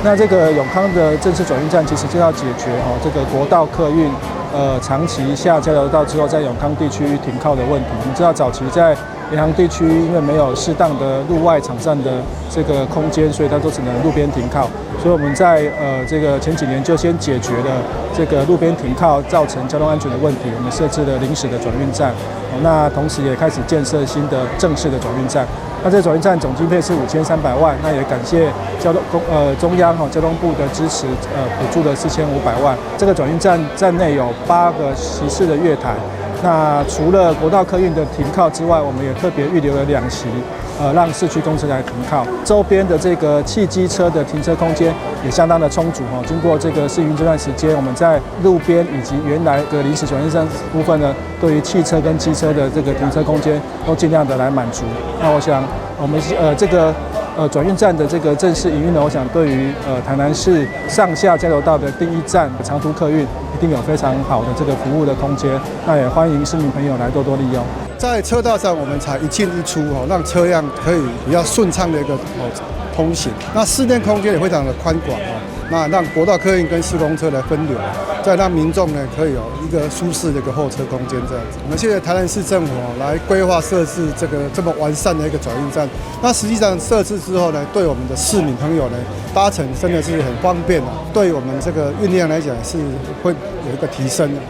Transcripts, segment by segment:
那這個永康的正式轉運站，其實就要解決哦這個國道客運，長期下交流道之後，在永康地區停靠的問題。我們知道早期在聯航地區，因為沒有適當的路外場站的這個空間，所以它都只能路邊停靠。所以我們在這個前幾年就先解決了這個路邊停靠造成交通安全的問題，我們設置了臨時的轉運站。那同時也開始建設新的正式的轉運站。那這個轉運站總經費是5300萬，那也感謝交通公中央哈交通部的支持，補助了4500萬。這個轉運站站內有8個席次的月台。那除了國道客運的停靠之外，我們也特別預留了2席，讓市區公車來停靠。周邊的這個汽機車的停車空間也相當的充足哈。經過這個試運這段時間，我們在路邊以及原來的臨時轉運站部分呢，對於汽車跟機車的這個停車空間都盡量的來滿足。那我想，我們這個轉運站的這個正式營運呢，我想對於台南市上下交流道的第一站長途客運，一定有非常好的這個服務的空間。那也歡迎市民朋友來多多利用。在車道上，我們採一進一出哦，讓車輛可以比較順暢的一個通行。那室內空間也非常的寬廣哦，那讓國道客運跟市公車來分流，再讓民眾呢可以有一個舒適的一個候車空間這樣子。我們謝謝台南市政府來規劃設置這個這麼完善的一個轉運站。那實際上設置之後呢，對我們的市民朋友呢搭乘真的是很方便啊，對我們這個運量來講是會有一個提升的。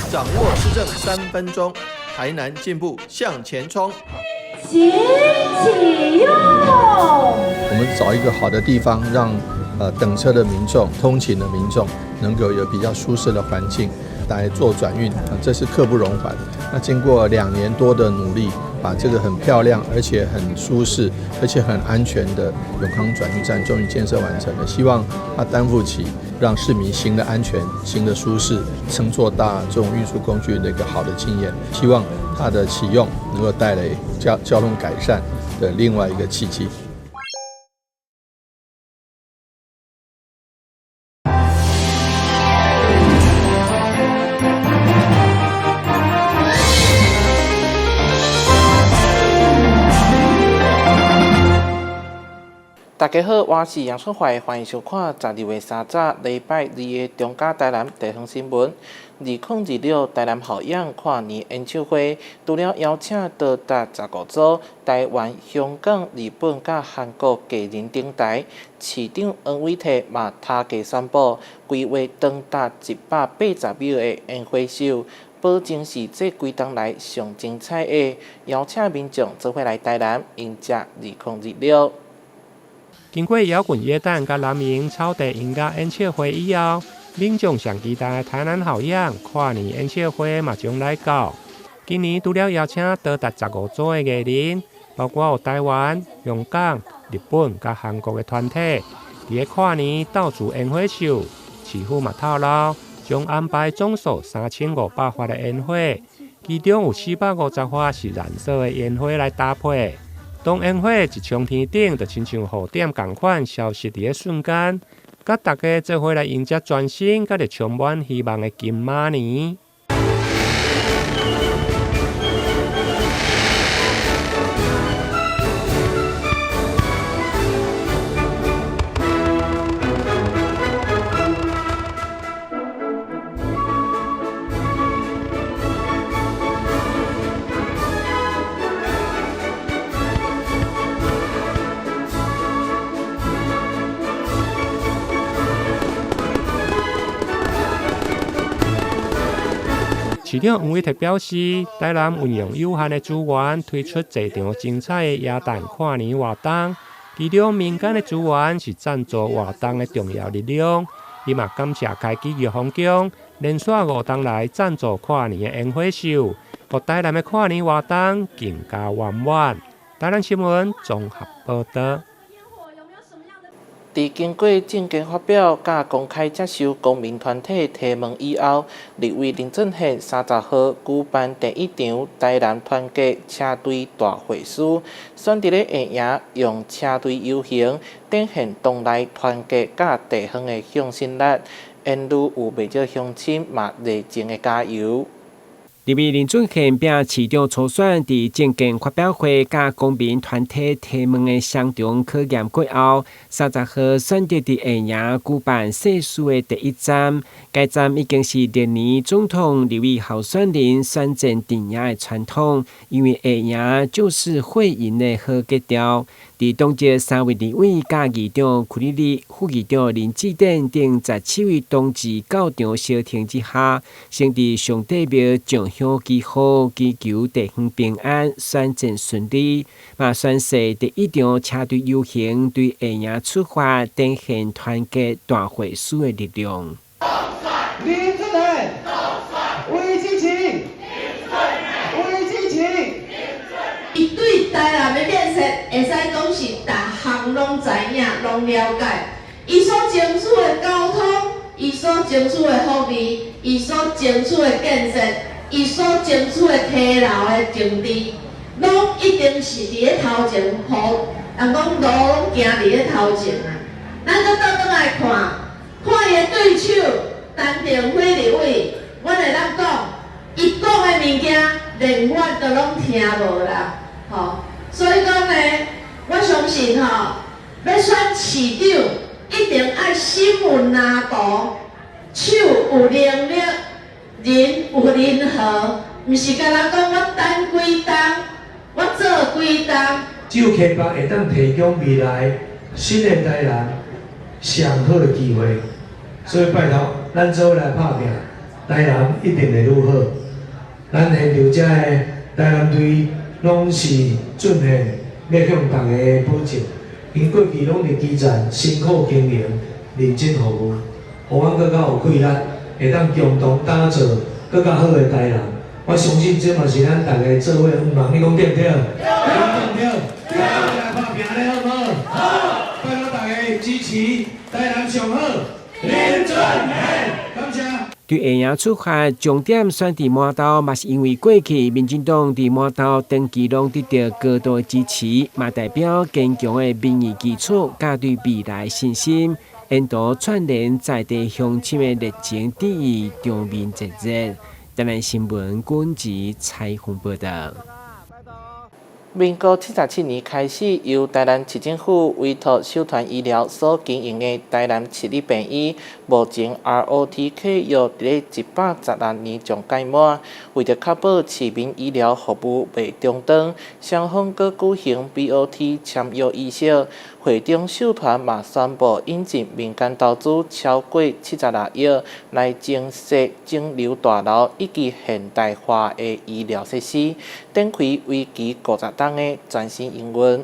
掌握市政3分鐘，台南進步向前衝。請啟用。我們找一個好的地方，讓等車的民眾、通勤的民眾能夠有比較舒適的環境來做轉運，這是刻不容緩。那經過2年多的努力，把這個很漂亮、而且很舒適、而且很安全的永康轉運站終於建設完成了。希望它擔負起讓市民行得安全、行得舒適、乘坐大眾運輸工具的一個好的經驗。希望它的啟用能夠帶來交通改善的另外一個契機。大家好，我是楊淑懷，歡迎收看12月3十禮拜二的中嘉台南地方新聞。2026台南好氧跨年演唱會，除了邀請多達15組台灣、香港、日本佮韓國藝人登台，市長黃偉哲嘛頭家宣布，規劃長達180秒的煙火秀，保證是這幾冬來上精彩的，邀請民眾做伙來台南迎接2026。經過搖滾耶誕佮藍營草地音樂演唱會以後，民眾上期待的台南好氧跨年演唱會嘛將來到。今年除了邀請多達15組的藝人，包括有台灣、香港、日本佮韓國的團體，佇咧跨年倒數煙火秀，市府嘛透露，將安排總數3500發的煙火，其中有450發是燃燒的煙火來搭配。當煙火一衝天頂，就親像雨點仝款消失佇咧瞬間，佮大家做伙來迎接全新、佮著充滿希望的金馬年。市長黃偉哲表示，台南運用有限的資源推出這場精彩的耶誕跨年活動，其中民間的資源是贊助活動的重要力量。伊嘛感謝開基玉豐宮連續5冬來贊助跨年的煙火秀，予台南的跨年活動更加圓滿。台南新聞綜合報導。佇經過政見發表佮公開接受公民團體提問以後，立委林俊憲30號舉辦第一場台南團結車隊大會師，選佇咧下營用車隊遊行，展現黨內團結佮地方的向心力，沿路有袂少鄉親嘛熱情的加油。立委林俊憲拚市長初選，佇政見發表會佮公民團體提問的雙重考驗過後，30號選擇佇下營舉辦誓師的第一站。該站已經是歷年總統立委候選人選戰陣營的傳統，因為下營就是會贏的好格調。佇黨籍三位立委佮議長柯立立、副議長林智典等17位同志到場相挺之下，先佇上帝廟上香祈福，祈求地方平安、選戰順利。嘛宣誓第一場車隊遊行對下營出發，展現團結大會師的力量。林俊憲，魏志奇，魏志奇。伊對台南的建設，會使講是逐項攏知影，攏了解。伊所爭取的交通，伊所爭取的福利，伊所爭取的建設，伊所爭取的溪流的整治，攏一定是佇咧頭前，予人講路攏行佇咧頭前啊。咱閣倒轉來看，看伊的對手陳亭妃立委，阮會當講，伊講的物件，連我都攏聽無啦。吼，所以講呢，我相信吼，欲選市長，一定愛心有藍圖，手有能力，人有仁和，毋是干焦講我等幾冬，我做幾冬。只有溪北會當提供未來新的台南上好的機會，所以拜託，咱做伙來拍拚，台南一定會愈好。咱現場遮的台南隊攏是俊憲欲向大家保證，𪜶過去攏佇基層辛苦經營、認真服務，予阮閣較有氣力，會當共同打造閣較好的台南。我相信這嘛是咱大家做伙的願望，你講對毋對？對毋對？對，來拍拚咧，好毋好？好，拜託大家支持台南上好林俊憲，感謝。對下營出發，重點選佇滿豆，嘛是因為過去民進黨佇滿豆長期攏得到高度支持，嘛代表堅強的民意基礎，佮對未來信心，沿途串聯在地鄉親的熱情致意，場面熱熱。台南新聞軍籍採訪報道。民國77年開始，由台南市政府委託秀傳醫療所經營的台南市立病院，目前 ROT 契約佇咧116年將屆滿。為著確保市民醫療服務袂中斷，雙方閣舉行 BOT 簽約儀式。會中秀傳嘛宣布引進民間投資超過76億來增設腫瘤大樓以及現代化的醫療設施，展開為期50冬的全新營運。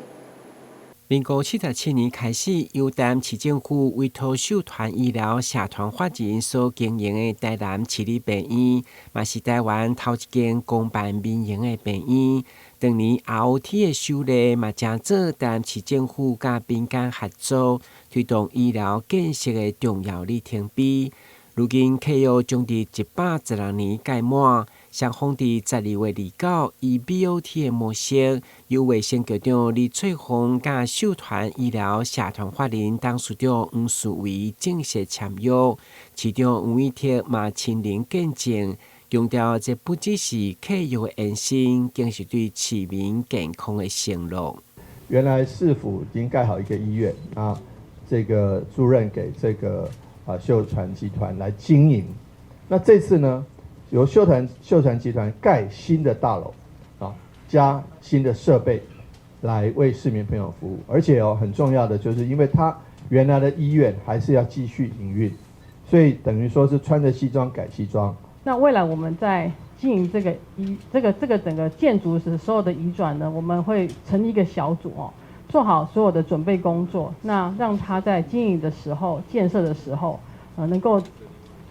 民國77年開始，由台南市政府委託秀傳醫療社團法人所經營的台南市立病院，嘛是台灣頭一間公辦民營的病院。當年 ROT 的首例嘛，成做台南市政府佮民間合作推動醫療建設的重要里程碑。如今契約將佇116年屆滿，雙方佇12月29以 BOT 的模式，由衛生局長李翠鳳佮秀傳醫療社團法人董事長黃樹維正式簽約。市長黃偉哲嘛親臨見證，強調這不只是契約的延伸，更是對市民健康的承諾。原來市府已經蓋好一個醫院啊，這個租賃給這個秀傳集團來經營。那這次呢，由秀傳集團蓋新的大樓，啊，加新的設備，來為市民朋友服務。而且哦，很重要的就是，因為他原來的醫院還是要繼續營運，所以等於說是穿着西裝改西裝。那未來我們在經營這個移這個這個整個建築時所有的移轉呢，我們會成立一個小組哦，做好所有的準備工作，那讓他在經營的時候、建設的時候，能夠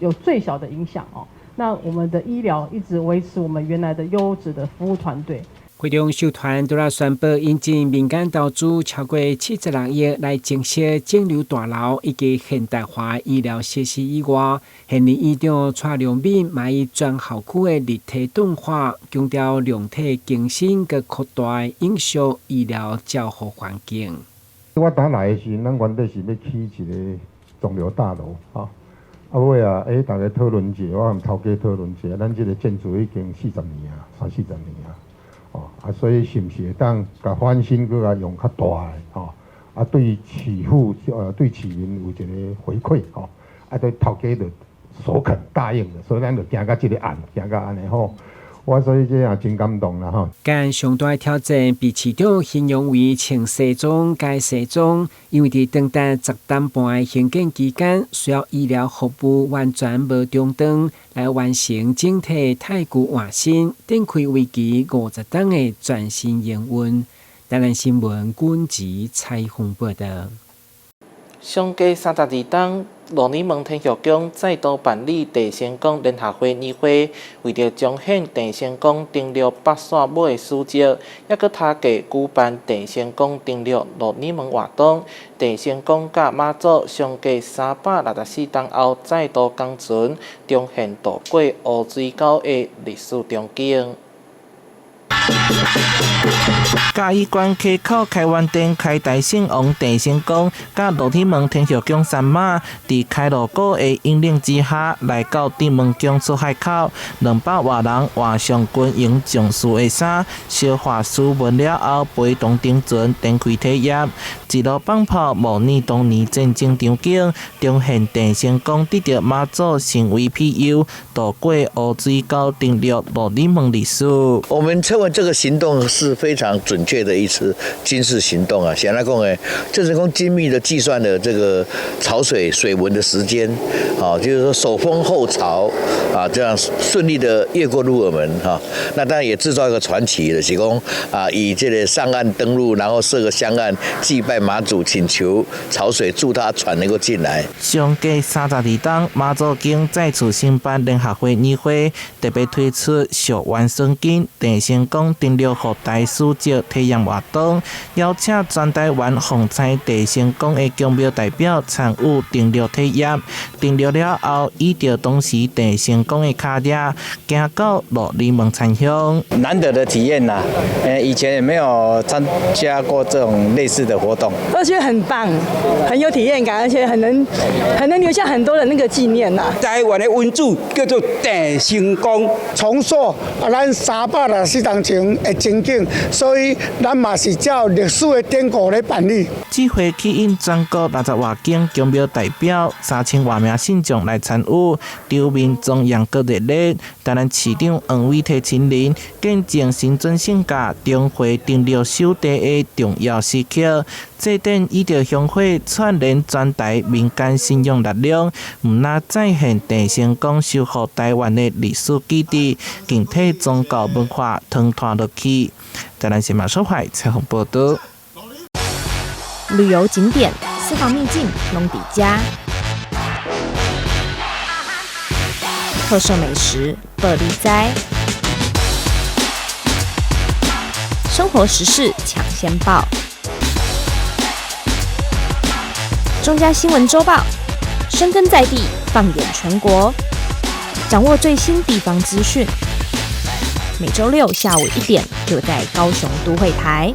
有最小的影響哦。那我們的醫療一直維持我們原來的優質的服務團隊。會中秀傳除了宣布引進民間投資超過76億來增設腫瘤大樓以及現代化醫療設施以外，現任院長蔡良敏嘛以全校區的立體動畫，強調量體更新佮擴大永續醫療照護環境。我當來的時陣，咱原底是欲起一个腫瘤大樓，吼。啊尾啊，逐家討論者，我含頭家討論者，咱這个建築已經四十年啊，三四十年啊，哦，啊，所以是毋是會當共翻新，閣共用較大的，吼，啊，對市府，對市民有一个回饋，吼，啊，對頭家就首肯答應了，所以咱就行到這个案，行到按呢吼。我所以這也真感動啦吼。佮上大的挑戰被市長形容為穿西裝改西裝，因為佇長達10冬半的興建期間，需要醫療服務完全無中斷，來完成整體太舊換新，展開為期50冬的全新營運。台南新聞軍籍採訪報道。相隔32冬，鹿耳門天后宮再度辦理鄭成功聯合會年會，為著彰顯鄭成功登陸北線尾的史跡，猶閣頭家舉辦鄭成功登陸鹿耳門活動。鄭成功佮媽祖相隔364冬後再度仝船，重現渡過烏水溝的歷史場景。嘉義縣溪口開元殿開台聖王鄭成功，佮鹿耳門天后宮三媽，佇開鑼鼓的引領之下，來到鄭門宮出海口，200外人換上軍營將士的衫，燒化書文了後，陪同登船展開體驗，一路放炮模擬當年戰爭場景，重現鄭成功得著媽祖神威庇佑，渡過烏水溝登陸鹿耳門歷史。我們稱為這個行動是非常準確的一次軍事行動啊！顯然講誒，鄭成功精密的計算了這個潮水水文的時間，啊，就是說守風候潮啊，這樣順利的越過鹿耳門哈。那當然也製造一個傳奇的，是講啊，以這個上岸登陸，然後設個香案祭拜媽祖，請求潮水助他船能夠進來。相隔32冬，媽祖宮再次承辦聯合會年會，特別推出溯源尋根鄭成功登陸復台史跡體驗活動，邀請全台灣奉差鄭成功的宮廟代表參與登陸體驗。登陸了後，倚著當時鄭成功的跤跡，行到鹿耳門參香。難得的體驗呐，以前也沒有參加過這種類似的活動。我覺得很棒，很有體驗感，而且很能留下很多的那個紀念呐。台灣的文字叫做鄭成功，重塑啊，咱364冬前的情景，所以咱嘛是照歷史的典故來辦理。這回吸引全國60外間宮廟代表3000外名信眾來參與，場面莊嚴閣熱烈。台南市長黃偉哲親臨，見證神尊聖駕重回登陸首地的重要時刻。祭典以著香火串聯全台民間信仰力量，毋但再現鄭成功收復台灣的歷史記憶，更替宗教文化傳傳落去。台南新聞小懷採訪報導。旅遊景點、私房秘境，攏佇遮；特色美食，報你知；生活時事搶先報，中嘉新聞週報，深耕在地，放眼全國，掌握最新地方資訊。每週六下午1點，就在高雄都會台。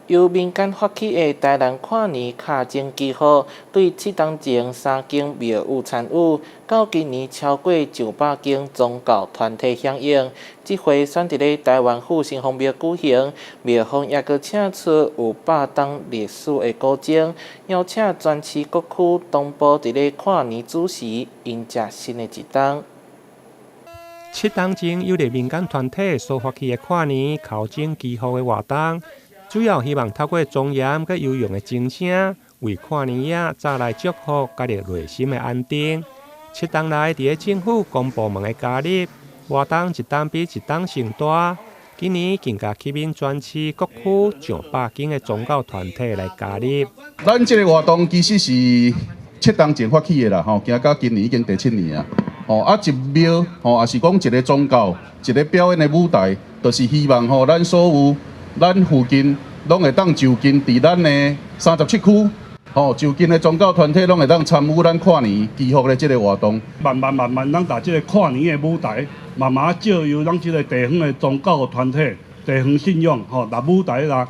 由民間發起的台南跨年敲鐘祈福，對7冬前三間廟宇參與，到今年超過上百間宗教團體響應。這回選佇咧台灣府城隍廟舉行，廟方猶閣請出有100冬歷史的古鐘，邀請全市各區同步佇咧跨年主時，迎接新的一冬。7冬前，由咧民間團體所發起的跨年敲鐘祈福的活動，主要希望透過莊嚴佮悠揚的鐘聲，為跨年夜帶來祝福，佮著內心的安定。7冬來，佇咧政府公部門的加入，活動一冬比一冬盛大。今年更加吸引全市各區上百間的宗教團體來加入。咱這个活動其實是7冬前發起的啦，吼，行到今年已經第七年啊。吼啊，一廟吼，也是講一个宗教，一个表演的舞台，就是希望吼，咱所有咱附近攏會當就近佇咱的37區，吼，就近的宗教團體攏會當參與咱跨年祈福的這个活動。慢慢慢慢，咱共這个跨年的舞台，慢慢借由咱這个地方的宗教團體、地方信仰，吼，來舞台來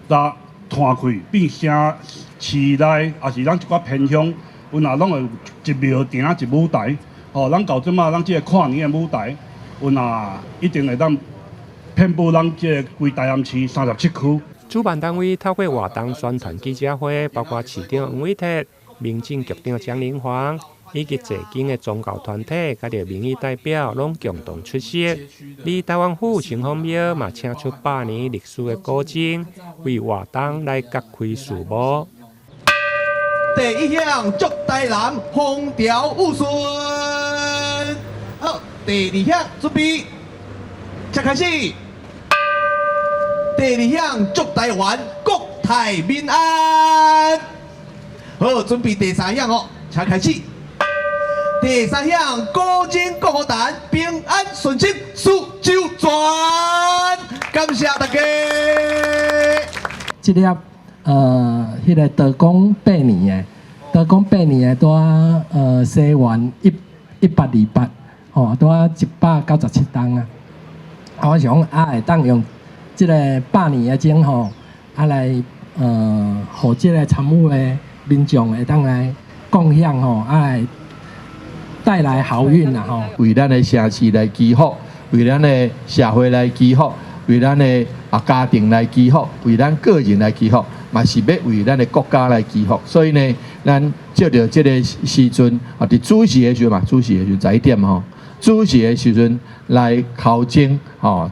來攤開，變城市內，也是咱一寡偏鄉。阮也攏會有一廟埕一舞台，吼，咱到這馬咱這個跨年的舞台，阮也一定會當遍佈咱這個規台南市37區。主辦單位透過活動宣傳記者會，包括市長黃偉哲、民政局長蔣玲芳以及濟間的宗教團體，佮著民意代表，攏共同出席。而台灣府城隍廟嘛，請出百年歷史的古箏，為活動來揭開序幕。第一響祝台南風調雨順。好，第二響準備，請開始。第二響祝台灣國泰民安。好，準備第三響哦，請開始。第三響古箏國誕平安順心事周全。感謝大家。這粒彼个道光八年的，道光八年的拄仔西元1828，吼，拄仔197冬啊。啊，我想講啊，會當用這个百年的鐘吼，啊來予這个參與的民眾會當來共享吼，啊來帶來好運啦吼。為咱的城市來祈福，為咱的社會來祈福，為咱的家庭來祈福，為咱個人來祈福，嘛是欲為咱的國家來祈福。所以呢，咱藉著這个時陣啊，佇子時的時陣嘛，子時的時陣11點吼，子時的時陣來敲鐘吼，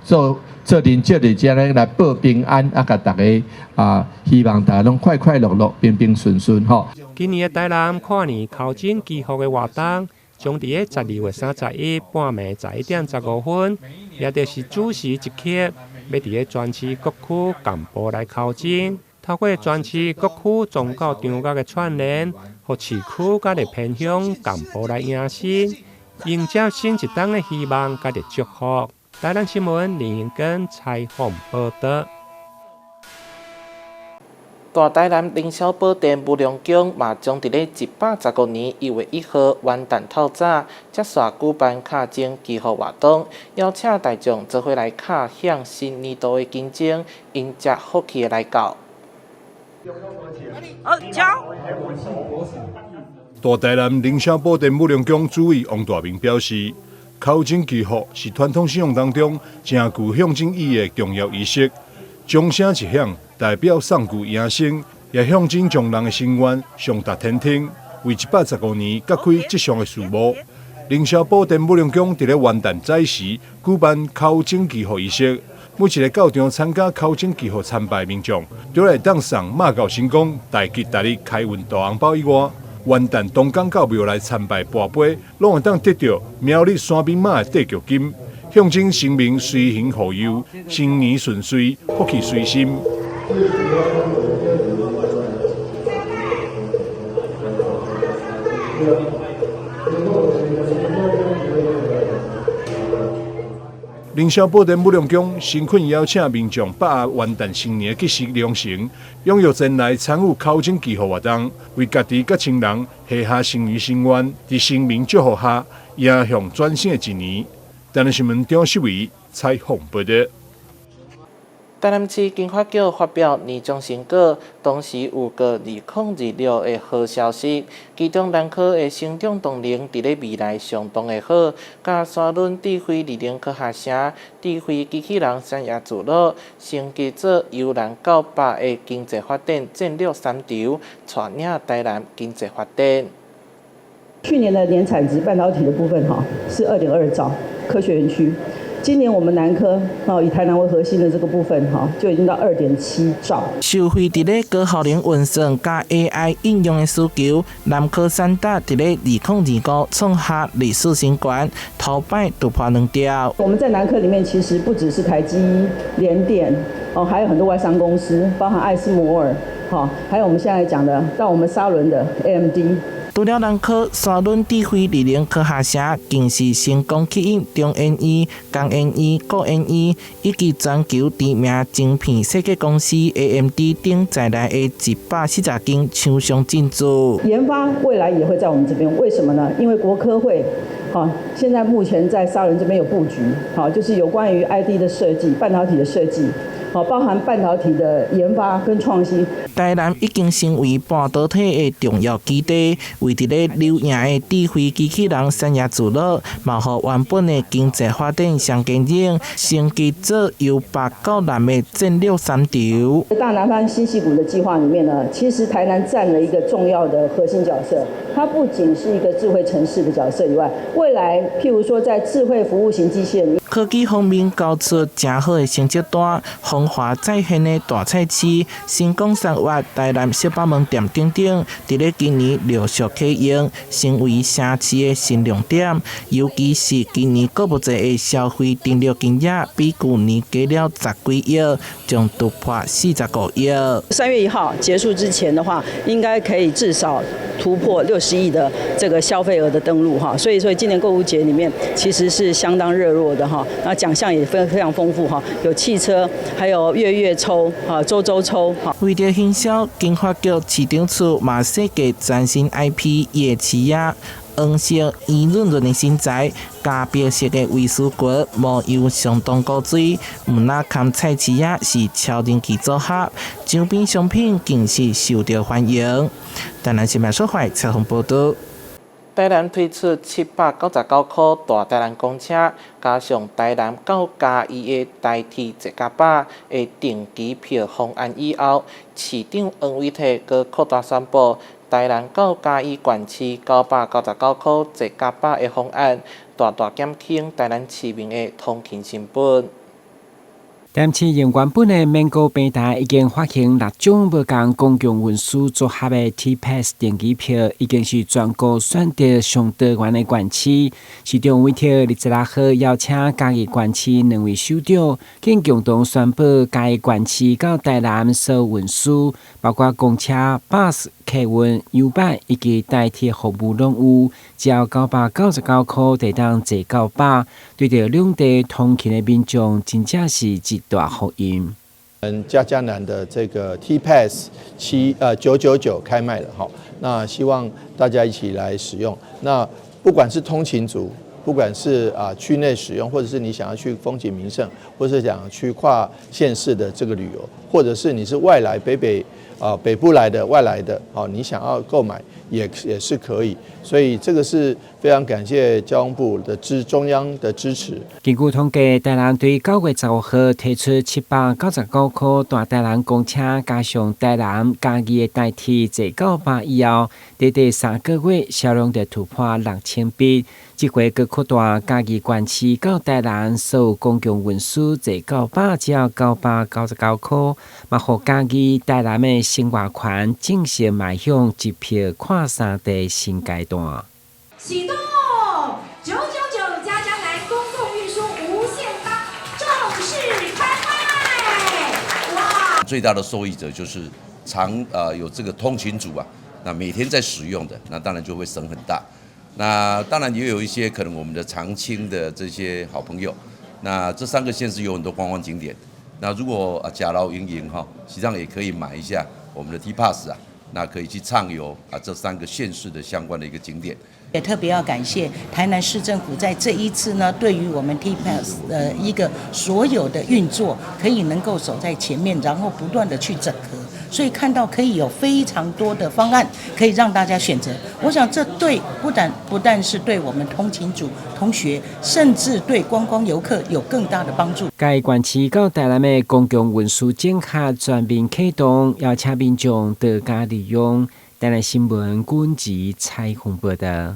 做陣借佇遮咧來報平安，啊，共大家啊，希望大家攏快快樂樂、平平順順吼。今年的台南跨年敲鐘祈福的活動，將佇咧12月31半暝11點15分，也就是子時一刻，欲佇咧全市各區同步來敲鐘，透過全市各區宗教場所的串聯，予市區佮偏鄉同步來迎新，迎接新一冬的希望佮祝福。台南新聞林英根採訪報導。大台南凌霄寶殿武龍宮嘛，將佇咧115年1月1號元旦透早，接續舉辦敲鐘祈福活動，邀請大眾做伙來敲響新年度的金鐘，迎接福氣的來到。好，敲。大台南凌霄寶殿武龍宮主委王大明表示，敲鐘祈福是傳統信仰當中誠具象徵意義的重要儀式。鐘聲一響，代表送舊迎新，也象徵將人的心願上達天聽，為115年揭開吉祥的序幕。凌霄寶殿武龍宮佇咧元旦早時舉辦敲鐘祈福儀式，每一个到場參加敲鐘祈福參拜民眾，除了會當送媽祖神公大吉大利開運大紅包以外，元旦當工到廟內參拜跋杯，攏會當得著苗栗山兵馬的地腳金，象徵神明隨行護佑，新年順遂，福氣隨心。凌霄寶殿武龍宮誠懇邀請民眾把握元旦新年的吉時良辰，踴躍前來參與敲鐘祈福活動，為家己佮親人許下新年心願，佇神明祝福下，迎向全新的一年。台南新聞張世偉採訪報導。台南市經發局發表年終成果，同時有個2026的好消息。其中南科的成長動能佇咧未來相當的好，佮沙崙智慧智能科學城、智慧機器人產業聚落，升級做由南到北的經濟發展戰略三軸，帶領台南經濟發展。去年的年產值半導體的部分，哈是2.2兆，科學園區。今年我們南科以台南為核心的這個部分就已經到2.7兆。受惠佇咧高效能運算佮 AI 應用的需求，南科三達佇咧2025創下歷史新高，頭擺突破2兆。我們在南科裡面其實不只是台積、聯電，哦，還有很多外商公司，包含艾斯摩爾，還有我們現在講的到我們沙崙的 AMD。除了南科，沙崙智慧智能科學城更是成功吸引中研院、工研院、國研院以及全球知名晶片設計公司 AMD 等在內的140間廠商進駐。研發未來也會在我們這邊，為什麼呢？因為國科會，現在目前在沙崙這邊有布局，就是有關於 ID 的設計、半導體的設計。好，包含半導體的研發跟創新。台南已經成為半導體的重要基地，為佇咧柳營的智慧機器人產業聚落，嘛予原本的經濟發展上堅強，升級做由北到南的戰略三軸。大南方新矽谷的計劃裡面呢，其實台南佔了一個重要的核心角色。它不僅是一個智慧城市的角色以外，未來譬如說在智慧服務型機器人，科技方面交出誠好的成績單，風華再現的大菜市、新港三越、台南小北門店等等，佇咧今年陸續啟用，成為城市的新亮點。尤其是今年購物節的消費登錄金額比舊年加了十幾億，將突破45億。 3月1號結束之前的話，應該可以至少突破60億的這個消費額的登錄哈，所以今年購物節裡面其實是相當熱絡的哈，那獎項也非常豐富哈，有汽車，還有月月抽啊，週週抽哈。為著行銷，經發局市長處嘛設計全新 IP 夜市仔，黃色圓潤潤的身材，加白色的圍絲裙，模樣相當古錐，毋但崁菜市仔是超人氣組合，周邊商品更是受到歡迎。台南新聞所採訪報導。台南推出799箍大台南公車，加上台南到嘉義的台鐵坐甲飽的定期票方案以後，市長黃偉哲閣擴大宣布，台南到嘉義縣市999箍坐甲飽的方案，大大減輕台南市民的通勤成本。台南市原本的免購平台已經發行六種無仝公共運輸組合的 T-Pass 定期票，已經是全國選擇上多元的縣市。市長委託26號邀請嘉義縣市兩位首長，經共同宣布嘉義縣市到台南所有運輸，包括公車、巴士、客運、YouBike 以及台鐵服務攏有，只要999箍就當坐到飽。對著兩地通勤的民眾，真正是一大福音。嗯，嘉嘉南的這個 T Pass 999開賣了哈，那希望大家一起來使用。那不管是通勤族，不管是區內使用，或者是你想要去風景名勝，或是想去跨縣市的這個旅遊，或者是你是外來北部來的外來的，哦，你想要購買也是可以。所以這個是非常感謝交通部的中央的支持。根據統計，台南對9月15號推出799箍大台南公車，加上台南嘉義的台鐵坐到飽以後，短短3個月銷量就突破6000筆。這回閣擴大嘉義縣市到台南所有公共運輸坐到飽只要999箍，嘛予嘉義台南的生活圈正式邁向一票跨三地新階段。啟動999嘉嘉南公共運輸無限搭正式開賣！哇！最大的受益者就是常有這個通勤族啊，那每天在使用的，那當然就會省很大。那當然也有一些可能我們的長青的這些好朋友，那這三個縣市有很多觀光景點，那如果啊呷老閒閒哈，實際上也可以買一下我們的 T Pass 啊，那可以去暢遊啊這三個縣市的相關的一個景點。也特別要感謝台南市政府在這一次呢，對於我們 T Pass 的一個所有的運作，可以能夠走在前面，然後不斷的去整合，所以看到可以有非常多的方案可以讓大家選擇。我想這對不但是對我們通勤族同學，甚至對觀光遊客有更大的幫助。嘉義縣市到台南的公共運輸整合全面啟動，邀請民眾多加利用。台南新聞軍籍採訪報道。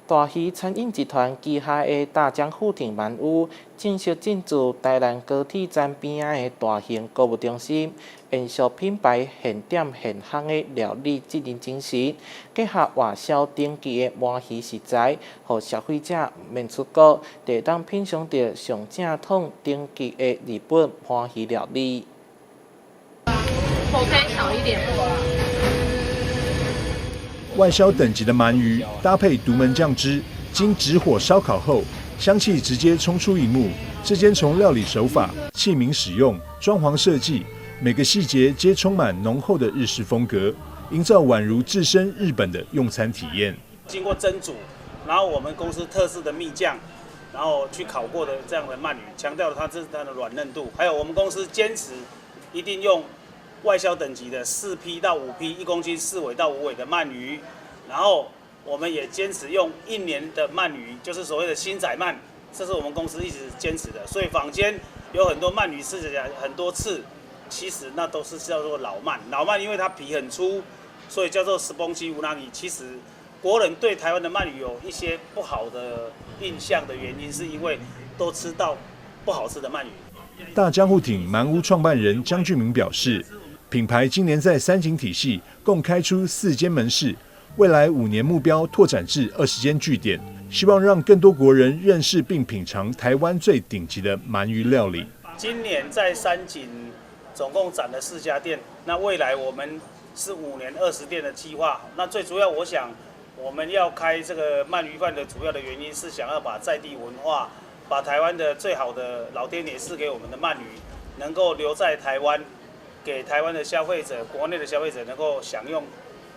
大魚餐飲集團旗下的大江富町鰻魚正式進駐台南高鐵站邊仔的大型購物中心，延續品牌現點現烘的料理職人精神，結合外銷頂級的鰻魚食材，予消費者毋免出國，就會當品嚐著上正統頂級的日本鰻魚料理。火可以小一點。外銷等級的鰻魚搭配獨門醬汁，經直火燒烤後，香氣直接衝出螢幕。這間從料理手法、器皿使用、裝潢設計，每個細節皆充滿濃厚的日式風格，營造宛如置身日本的用餐體驗。經過蒸煮，然後我們公司特製的蜜醬，然后去烤过的这样的鳗鱼，强调它这是它的软嫩度。还有我们公司坚持一定用外销等级的4 P 到5 P，1公斤4尾到5尾的鳗鱼，然后我们也坚持用一年的鳗鱼，就是所谓的新仔鳗，这是我们公司一直坚持的。所以坊间有很多鳗鱼吃起来很多刺，其实那都是叫做老鳗。老鳗因为它皮很粗，所以叫做スポンジウナギ。其实国人对台湾的鳗鱼有一些不好的印象的原因，是因为都吃到不好吃的鳗鱼。大江户町鳗屋创办人江俊明表示，品牌今年在三井体系共开出4间门市，未来5年目标拓展至20间据点，希望让更多国人认识并品尝台湾最顶级的鳗鱼料理。今年在三井总共展了4家店，那未来我们是5年20店的计划。那最主要，我想我们要开这个鳗鱼饭的主要的原因是想要把在地文化，把台湾的最好的老天爷赐给我们的鳗鱼，能够留在台湾，给台湾的消费者、国内的消费者能够享用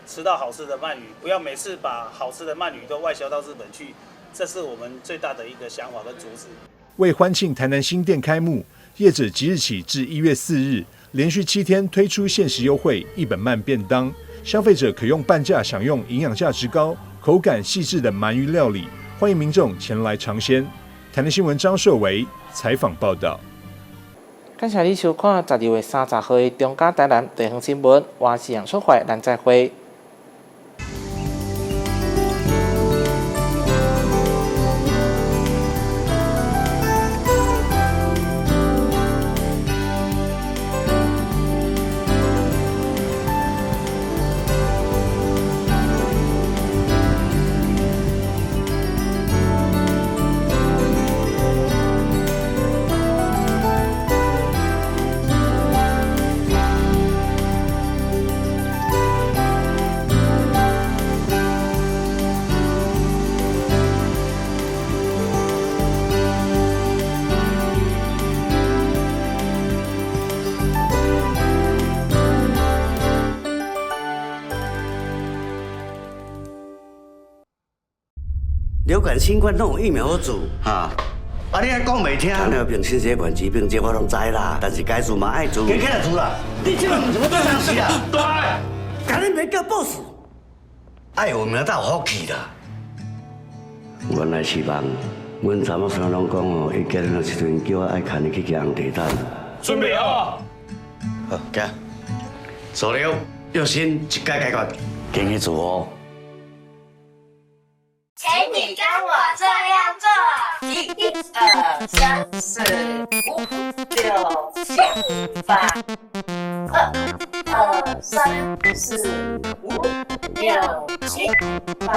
吃到好吃的鳗鱼，不要每次把好吃的鳗鱼都外销到日本去，这是我们最大的一个想法跟主旨。为欢庆台南新店开幕，业者即日起至1月4日，连续7天推出限时优惠一本鳗便当，消费者可用半价享用营养价值高、口感细致的鳗鱼料理，欢迎民众前来尝鲜。台南新闻张硕维采访报道。感谢你收看12月30号的中嘉台南地方新闻，我是杨淑怀，咱再会。流感、新冠拢有疫苗好治，哈。啊，你还讲袂听？糖尿病、心血管疾病，这我拢知啦。但是该治嘛爱治。加起来治啦！你这个毋是要对东西啊？对。共你袂叫 boss，爱有名才有福气啦。原来是梦，阮查某孙拢讲哦，伊结婚的时阵叫我爱牵伊去骑红地毯。准备好。好，行。数了，用心一概解决，经济自由。请你跟我这样做：一、二、三、四、五、六、七、八；二、二、三、四、五、六、七、八；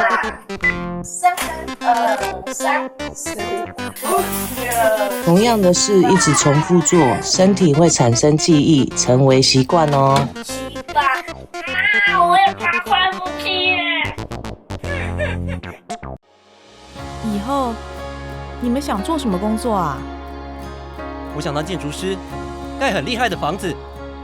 三、二、三、四、五、六。同样的事一直重复做，身体会产生记忆，成为习惯哦。七、八，啊！我也爬快扶梯耶！以后你们想做什么工作啊？我想当建筑师，盖很厉害的房子。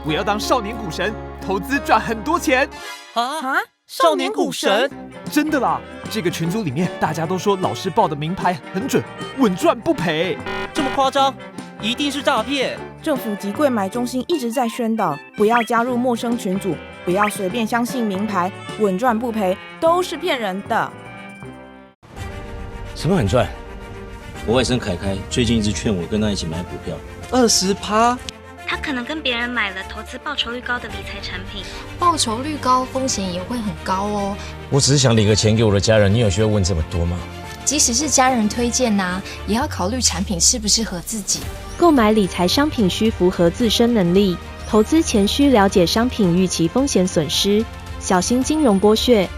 我要当少年股神，投资赚很多钱。啊！少年股神？真的啦！这个群组里面大家都说老师报的明牌很准，稳赚不赔。这么夸张？一定是诈骗！政府及柜买中心一直在宣导，不要加入陌生群组，不要随便相信明牌，稳赚不赔都是骗人的。什么很赚？我外甥凯凯最近一直劝我跟他一起买股票，20%。他可能跟别人买了投资报酬率高的理财产品，报酬率高，风险也会很高哦。我只是想领个钱给我的家人，你有需要问这么多吗？即使是家人推荐呐，也要考虑产品适不适合自己。购买理财商品需符合自身能力，投资前需了解商品预期风险损失，小心金融剥削。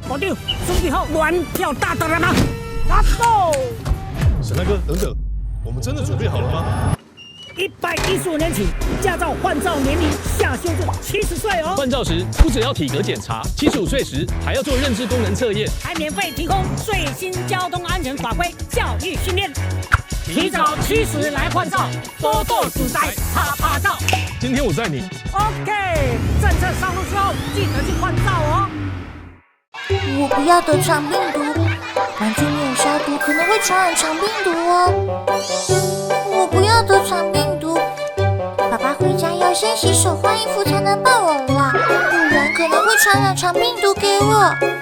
部长，准备好玩票大单了吗？Let's go！沈大哥，等等，我们真的准备好了吗？115年起，驾照换照年龄下修至70岁哦。换照时不只要体格检查，75岁时还要做认知功能测验，还免费提供最新交通安全法规教育训练。提早70来换照，多多自在趴趴造。今天我载你。 OK，政策上路之后，记得去换照哦。我不要得肠病毒，玩具沒有消毒可能會傳染腸病毒哦。我不要得腸病毒。爸爸回家要先洗手換衣服才能抱我啦，不然可能會傳染腸病毒給我。